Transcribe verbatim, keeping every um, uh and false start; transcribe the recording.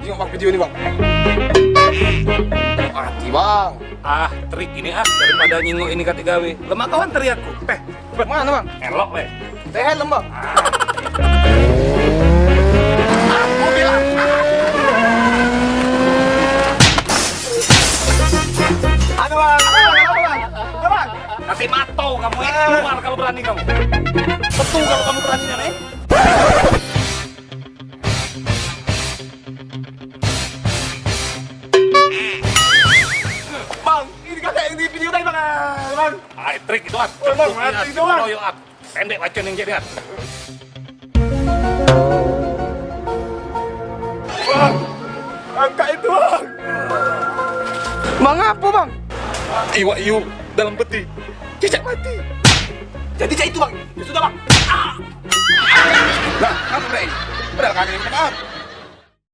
Jingok bang video ni bang. Mati bang. Ah, trik ini ah, daripada nyingok ini katik gawe. Lemak kawan teri aku. Teh, cepet. Mana bang? Elok weh. Teh helm bang. Ah, mobil ah. Anu bang, anu bang, anu bang. Anu bang. Kasih mato kamu eh. Keluar kalau berani kamu. Betul kalau kamu berani nih. Bang, ini kakak yang di video tadi bang. Ah, bang. Ah, trik itu ah. Oh, bang, mati itu bang. Pendek bacon yang jadi ah. Bang, kakak itu bang. Bang apa bang? Iwak iu dalam peti. Cicak mati. Jadi cak itu bang. Ya sudah bang. Ah. Nah, apa bre? Padahal kami minta maaf.